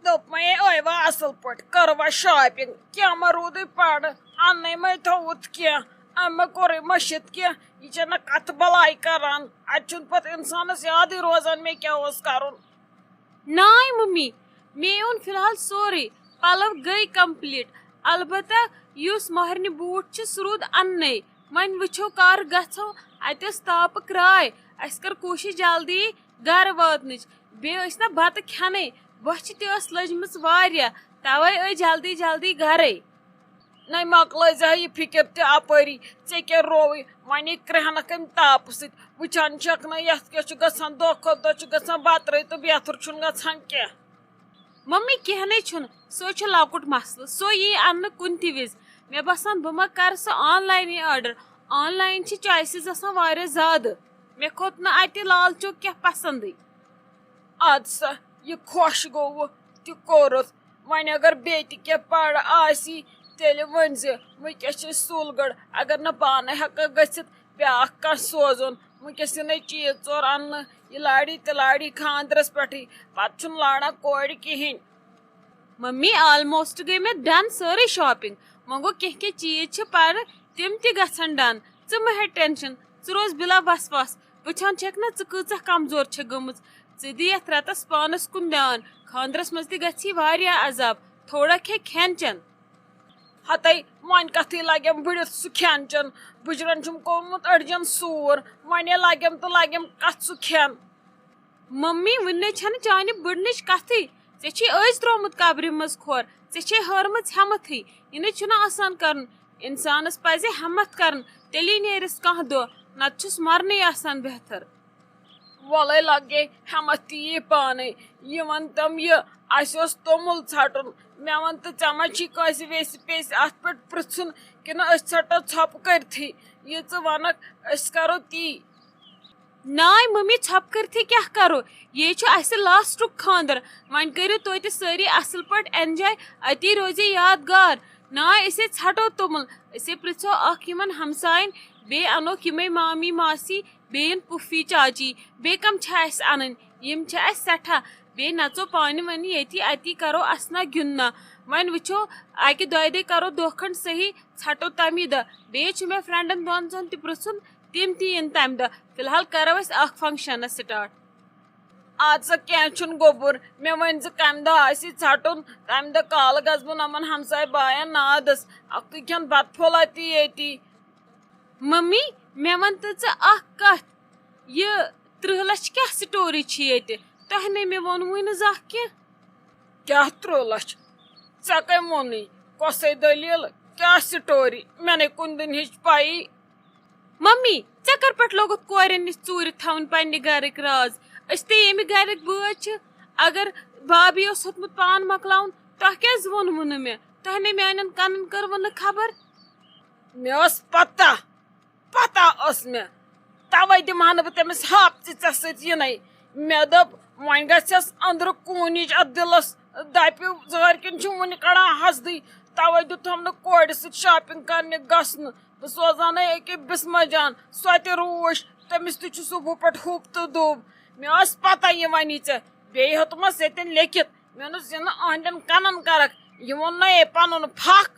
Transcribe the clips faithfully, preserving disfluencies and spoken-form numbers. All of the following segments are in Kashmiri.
دوٚپمَے ٲیوا اَصٕل پٲٹھۍ، کٔروا شاپِنٛگ، کینٛہہ ما روٗدُے پَرٕ، اَننَے مَے تھوٚوُتھ کینٛہہ، أمۍ ما کوٚرُے مٔشِتھ کینٛہہ، یہِ چھےٚ نہ کَتھ بَلاے کَران، اَتہِ چھُنہٕ پَتہٕ اِنسانَس یادٕے روزان مےٚ کیٛاہ اوس کَرُن۔ ناے ممی، مےٚ اوٚن فی الحال سورُے، پَلو گٔے complete، البتہ یُس مَہرنہِ بوٗٹھ چھُ سُہ روٗد اَننَے، وۄنۍ وٕچھو کَر گژھو، اَتہِ ٲس تاپہٕ کرٛاے، اَسہِ کٔر کوٗشِش جلدی گَرٕ واتنٕچ، بیٚیہِ ٲسۍ نہ بَتہٕ کھٮ۪نٕے، بۄچھِ تہِ ٲس لٔجمٕژ واریاہ، تَوَے ٲسۍ جلدی جلدی گَرَے۔ نَے مۄکلٲے زِ ہا یہِ فِکِر تہِ اَپٲری، ژےٚ کیٛاہ رووُے؟ وۄنۍ یہِ کرٛہنَکھ اَمہِ تاپہٕ سۭتۍ، وٕچھان چھَکھ نہ یَتھ کیٛاہ چھُ گژھان، دۄہ کھۄتہٕ دۄہ چھُ گژھان بَترٕے تہٕ بیتُر چھُنہٕ گژھان کینٛہہ۔ ممی، کینٛہہ نَے چھُنہٕ، سُہ چھُ لۄکُٹ مسلہٕ، سُہ یی اَننہٕ کُنہِ تہِ وِزِ۔ مےٚ باسان بہٕ ما کَرٕ سُہ آن لاینٕے order، آن لاین چھِ choices آسان واریاہ زیادٕ، مےٚ کھوٚت نہٕ اَتہِ لال چوک کینٛہہ پَسنٛدٕے۔ اَدٕ سا، یہِ خۄش گوٚوُ تہِ کوٚرُتھ۔ وۄنۍ اگر بیٚیہِ تہِ کینٛہہ پَرٕ آسی، تیٚلہِ ؤنۍ زِ۔ وٕنکیٚس چھِ أسۍ سُل گٔڑ، اگر نہٕ پانَے ہٮ۪کو گٔژھِتھ، بیٛاکھ کانٛہہ سوزُن۔ وٕنکیٚس یِنَے چیٖز ژور اَننہٕ، یہِ لاڑی تہِ لاڑی خانٛدرَس پٮ۪ٹھٕے، پَتہٕ چھُنہٕ لاران کورِ کِہیٖنۍ۔ ممی، almost گٔے مےٚ done سٲرٕے شاپِنٛگ۔ وۄنۍ گوٚو کینٛہہ کینٛہہ چیٖز چھِ پَرٕ، تِم تہِ گژھن done۔ ژٕ مہٕ ہےٚ tension، ژٕ روز بِلا وسواس۔ وٕچھان چھَکھ نہ ژٕ کۭژاہ کمزور چھَکھ گٔمٕژ۔ ژٕ دِ یَتھ رٮ۪تَس پانَس کُن دیان۔ خانٛدرَس منٛز تہِ گژھی واریاہ عذاب۔ تھوڑا کھے کھٮ۪ن چٮ۪ن۔ ہَتَے وۄنۍ کَتھٕے لَگٮ۪م بٕڑِتھ سُہ کھٮ۪ن چٮ۪ن۔ بٕجرَن چھُم کوٚرمُت أڑجَن سوٗر۔ وۄنۍ ہے لَگٮ۪م تہٕ لَگٮ۪م کَتھ سُہ کھٮ۪ن۔ ممی، وٕنہِ نَے چھَنہٕ چانہِ بٕڑنٕچ کَتھٕے۔ ژےٚ چھے أزۍ ترٛوومُت قبرِ منٛز کھۄر۔ ژےٚ چھے ہٲرمٕژ ہٮ۪متھٕے۔ یہِ نَے چھُنہٕ آسان کَرُن۔ اِنسانَس پَزِ ہٮ۪متھ کَرُن، تیٚلی نیرٮ۪س کانٛہہ دۄہ، نَتہٕ چھُس مَرنٕے آسان بہتر۔ وَلَے لَگے ہٮ۪متھ تہِ یی پانَے۔ یہِ وَن تَم یہِ، اَسہِ اوس توٚمُل ژھَٹُن۔ مےٚ وَن تہٕ، ژےٚ ما چھی کٲنٛسہِ ویسہِ پیسہِ اَتھ پٮ۪ٹھ پِرٛژھُن، کِنہٕ أسۍ ژھَٹو ژھۄپہٕ کٔرتھٕے؟ یہِ ژٕ وَنَکھ، أسۍ کَرو تی۔ ناے ممی، ژھۄپہٕ کٔرتھٕے کیٛاہ کَرو؟ یے چھُ اَسہِ لاسٹُک خانٛدر۔ وۄنۍ کٔرِو تُہۍ تہِ سٲری اَصٕل پٲٹھۍ enjoy، أتی روزِ یادگار۔ ناے، أسے ژھَٹو توٚمُل، أسے پِرٛژھو اَکھ یِمَن ہمسایَن، بیٚیہِ اَنوکھ یِمَے مامی ماسی، بیٚیہِ یِن پُفی چاچی، بیٚیہِ کَم چھِ اَسہِ اَنٕنۍ؟ یِم چھِ اَسہِ سٮ۪ٹھاہ۔ بیٚیہِ نَژو پانہٕ ؤنۍ ییٚتی، اَتی کَرو اَسنا گِنٛدنا۔ وۄنۍ وٕچھو، اَکہِ دۄیہِ دۄہہِ کَرو دۄہ کھنٛڈ صحیح، ژھَٹو تَمی دۄہ۔ بیٚیہِ چھُ مےٚ فرٛٮ۪نٛڈَن دۄن ژۄن تہِ پِرٛژھُن، تِم تہِ یِن تَمہِ دۄہ۔ فی الحال کَرو أسۍ اَکھ فنٛکشَنَس start۔ اَدٕ سا، کینٛہہ چھُنہٕ گوٚبُر، مےٚ ؤنۍ زِ کَمہِ دۄہ آسی ژھَٹُن، تَمہِ دۄہ کالہٕ گژھٕ بہٕ نۄمَن ہمساے باین نادَس، اَکھتُے کھٮ۪ن بَتہٕ پھوٚلہ تہِ ییٚتی۔ ممی، مےٚ وَن تہٕ ژٕ اَکھ کَتھ، یہِ تٕرٛہ لَچھ کیٛاہ story چھِ ییٚتہِ؟ تۄہہِ نے مےٚ ووٚنوُے نہٕ زانٛہہ کینٛہہ۔ کیٛاہ تٕرٛہ لَچھ؟ ژےٚ کٔمۍ ووٚنُے؟ کۄسٕے دٔلیٖل؟ کیٛاہ story؟ مےٚ نے کُنہِ دُنہِچ پَیی۔ ممی، ژےٚ کَر پٮ۪ٹھ لوگُتھ کورٮ۪ن نِش ژوٗرِ تھاوٕنۍ پنٛنہِ گَرٕکۍ راز؟ أسۍ تہِ ییٚمہِ گَرٕکۍ بٲژ چھِ۔ اگر بابی اوس ہیوٚتمُت پان مۄکلاوُن، تۄہہِ کیٛازِ ووٚنوُ نہٕ مےٚ؟ تۄہہِ نے میٛانٮ۪ن کَنَن کٔروٕ نہٕ خبر؟ مےٚ ٲس پَتہ، پَتہ ٲس مےٚ۔ تَوَے دِمہٕ ہا نہٕ بہٕ تٔمِس ہَپھ تہِ ژےٚ سۭتۍ یِنَے۔ مےٚ دوٚپ، وۄنۍ گژھٮ۪س أنٛدرٕ کوٗنِج اَتھ دِلَس۔ دَپیو، ظٲہِر کِنۍ چھُ وُنہِ کَڑان حسدٕے۔ تَوَے دیُتہَم نہٕ کورِ سۭتۍ shopping کَرنہِ گژھنہٕ۔ بہٕ سوزانَے أکیٛاہ بِسمہ جان، سۄ تہِ روٗش۔ تٔمِس تہِ چھُ صُبحہٕ پٮ۪ٹھ ہُپ تہٕ دُب۔ مےٚ ٲس پَتہ یہِ وَنی ژےٚ۔ بیٚیہِ ہیوٚتمَس ییٚتٮ۪ن لیکھِتھ۔ مےٚ ووٚنُس، یہِ نہٕ أہٕنٛدٮ۪ن کَنَن کَرَکھ۔ یہِ ووٚن نَے پَنُن پھَکھ۔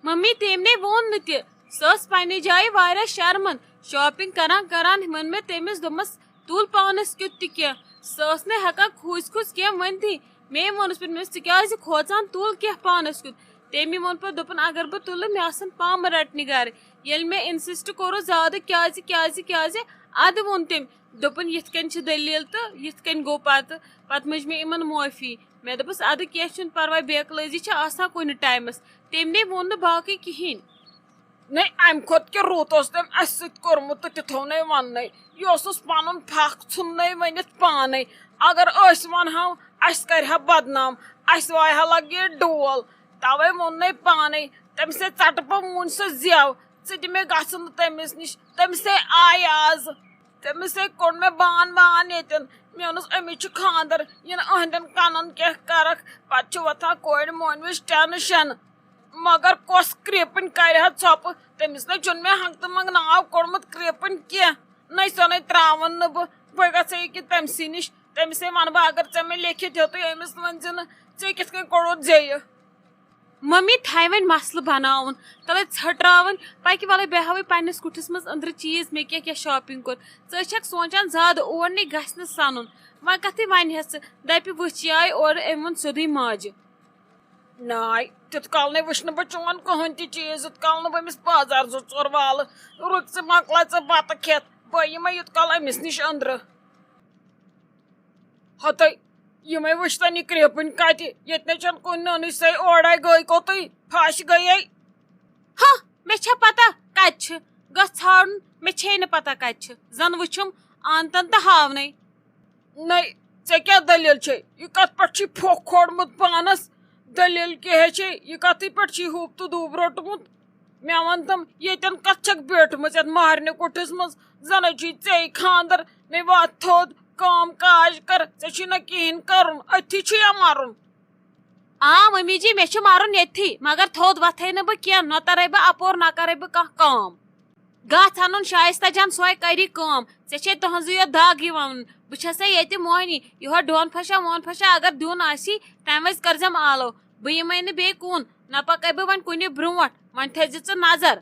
ممی، تٔمۍ نے ووٚن نہٕ تہِ۔ سۄ ٲس پننہِ جایہِ واریاہ شرمن۔ Shopping کران کران ووٚن مےٚ تٔمِس، دوٚپمس، "تُل پانس کیُتھ تہِ کینٛہہ۔" سۄ ٲس نہٕ ہٮ۪کان کھوٗژ کھوٗژ کینٛہہ ؤنتھٕے۔ مے ووٚنُس پتہٕ، مےٚ ووٚنُس، "ژٕ کیازِ کھوژان؟ تُل کینٛہہ پانس کیُتھ۔" تٔمی ووٚن پتہٕ، دوٚپُن، "اگر بہٕ تُلہٕ، مےٚ آسن پامہٕ رٹنہِ گرٕ۔" ییٚلہِ مےٚ insist کوٚرُس زیادٕ، "کیازِ، کیازِ، کیازِ؟" ادٕ ووٚن تٔمۍ، دوٚپُن، "یِتھ کٔنۍ چھِ دٔلیٖل تہٕ یِتھ کٔنۍ گوٚو پتہٕ۔" پتہٕ مٔج مےٚ یِمن معٲفی۔ مےٚ دوٚپُس، "ادٕ کینٛہہ چھُنہٕ پرواے، بے عقلٲزی چھِ آسان کُنہِ ٹایمس۔" تٔمۍ نے ووٚن نہٕ باقٕے کِہیٖنۍ۔ نَے، اَمہِ کھۄتہٕ کیٛاہ رُت اوس تٔمۍ اَسہِ سۭتۍ کوٚرمُت تہٕ تہِ تھوٚو نَے وَننَے۔ یہِ اوسُس پَنُن پھَکھ ژھُننَے ؤنِتھ پانَے۔ اگر أسۍ وَنہو، اَسہِ کَرِہا بدنام، اَسہِ وایہِ ہا لَگہِ ڈول۔ تَوَے ووٚن نَے پانَے، تٔمِس ہے ژَٹہٕ بہٕ وُنۍ سُہ زٮ۪و۔ ژٕ تہِ مےٚ گژھُن نہٕ تٔمِس نِش، تٔمِس ہے آیہِ آز۔ تٔمِس ہے کوٚڑ مےٚ بان وان ییٚتٮ۪ن۔ مےٚ ووٚنُس، أمِس چھُ خانٛدر، یِنہٕ أہنٛدٮ۪ن کَنَن کیٛاہ کَرَکھ۔ پَتہٕ چھُ وۄتھان کورِ مۄہنوِس ٹٮ۪نشَن۔ مگر کۄس کرٛیپٕنۍ کَرِ ہا ژھۄپہٕ؟ تٔمِس نَے چھُنہٕ مےٚ ہنٛگتہٕ منٛگہٕ ناو کوٚڑمُت کرٛیپٕنۍ کینٛہہ۔ نَے سۄ نَے ترٛاوَن نہٕ بہٕ۔ بہٕ گژھٕ ییٚکیٛاہ تٔمۍ سٕے نِش۔ تٔمِسے وَنہٕ بہٕ، اگر ژےٚ مےٚ لیکھِتھ ہیوٚتُے، أمِس وَن زِ نہٕ ژےٚ کِتھ کٔنۍ کوٚڑُتھ زیٚیہِ۔ مٔمی تھایہِ وۄنۍ مسلہٕ بناوُن، تَلَے ژھٔٹراوٕنۍ، پَکہِ وَلَے بیٚہوٕے پنٛنِس کُٹھِس منٛز أنٛدرٕ چیٖز، مےٚ کیٛاہ کیٛاہ shopping کوٚر۔ ژٕ چھَکھ سونٛچان زیادٕ اور نے گژھِ نہٕ سَنُن۔ وۄنۍ کَتھٕے وَنہِ ہٮ۪س ژٕ؟ دَپہِ وٕچھ یہِ آیہِ اورٕ، أمۍ ووٚن سیوٚدُے ماجہِ۔ ناے، تیُتھ کال نے وٕچھ نہٕ بہٕ چون کٕہٕنۍ تہِ چیٖز، یُتھ کال نہٕ بہٕ أمِس بازار زٕ ژور والہٕ۔ رُک ژٕ، مۄکلاے ژٕ بَتہٕ کھٮ۪تھ، بہٕ یِمَے یُتھ کال أمِس نِش أنٛدرٕ۔ ہتٕے، یِمَے وٕچھتَن یہِ کرٛیپٕنۍ کَتہِ؟ ییٚتہِ نے چھَنہٕ کُنہِ نٔنٕے سۄے، اورَے گٔے کوٚتٕے، پھَش گٔیے۔ ہہ، مےٚ چھےٚ پتہ کَتہِ چھِ، گٔژھ ژھانٛڈُن، مےٚ چھے نہٕ پتہ کَتہِ چھِ، زَن وٕچھُم آنتَن تہٕ ہاونَے۔ نَے، ژےٚ کیٛاہ دٔلیٖل چھے؟ یہِ کَتھ پٮ۪ٹھ چھُے پھۄکھ کھوڑمُت پانَس؟ دٔلیٖل کیٛاہ چھے؟ یہِ کَتھٕے پٮ۪ٹھ چھُے ہوٗپ تہٕ دوٗب روٚٹمُت؟ مےٚ وَن تَم، ییٚتٮ۪ن کَتھ چھَکھ بیٖٹھمٕژ یَتھ ماہرنہِ کُٹھِس منٛز؟ زَنَے چھُے ژےٚ خانٛدَر، نے وَتھ تھوٚد، کٲم کاج کَر، ژےٚ چھُے نہ کِہیٖنۍ کَرُن، أتھی چھُے یا مَرُن۔ آ مٔمی جی، مےٚ چھُ مَرُن ییٚتھی، مگر تھوٚد وۄتھَے نہٕ بہٕ کینٛہہ، نہ تَرَے بہٕ اَپور، نہ کَرَے بہٕ کانٛہہ کٲم۔ گژھ اَنُن شایستہ جان، سۄے کَری کٲم۔ ژےٚ چھے تُہنٛزٕے یوت دَگ یِوان۔ بہٕ چھَسے ییٚتہِ موہنی، یِہوے ڈون پھشا وون پھشا اگر دیُن آسی، تَمہِ وِزِ کٔرزٮ۪م آلو۔ بہٕ یِمَے نہٕ بیٚیہِ کُن، نہ پَکَے بہٕ وۄنۍ کُنہِ برٛونٛٹھ، وۄنۍ تھٲیزِ ژٕ نظر۔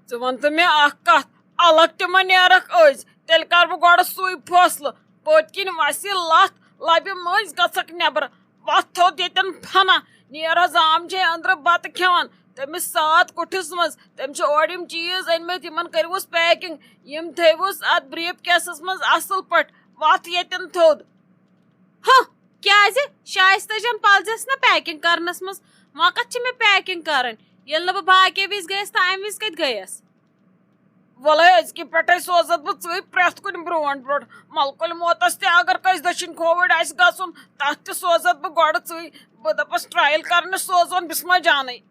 ژٕ وَن تہٕ مےٚ اَکھ کَتھ، الگ تہِ ما نیرَکھ أزۍ؟ تیٚلہِ کَرٕ بہٕ گۄڈٕ سُے فٲصلہٕ۔ پٔتۍ کِنۍ وَسہِ لَتھ، لَبہِ مٔنٛزۍ گژھکھ نٮ۪برٕ۔ وَتھ تھوٚد ییٚتٮ۪ن پھَنہ، نیر حظ عام چھے أنٛدرٕ بَتہٕ کھٮ۪وان۔ تٔمِس ساتھ کُٹھِس منٛز، تٔمۍ چھِ اورٕ یِم چیٖز أنۍ مٕتۍ، یِمَن کٔرِوُس packing، یِم تھٲیوُس اَتھ brief caseس منٛز اَصٕل پٲٹھۍ۔ وَتھ ییٚتٮ۪ن تھوٚد۔ ہہ، کیٛازِ؟ شایستہ جان پَلزٮ۪س نہ packing کَرنَس منٛز؟ وۄنۍ کَتھ چھِ مےٚ packing کَرٕنۍ؟ ییٚلہِ نہٕ بہٕ باقی وِزِ گٔیَس تہٕ اَمہِ وِزِ کَتہِ گٔیَس؟ وَلَے أزکہِ پٮ۪ٹھَے سوزَتھ بہٕ ژٕے پرٛٮ۪تھ کُنہِ برٛونٛٹھ برٛونٛٹھ۔ مَلکُل موتَس تہِ اگر کٲنٛسہِ دٔچھِنۍ کھووٕرۍ آسہِ گژھُن، تَتھ تہِ سوزَتھ بہٕ گۄڈٕ ژٕے۔ بہٕ دَپَس trial کَرنہِ سوزون بِسمہ جانٕے۔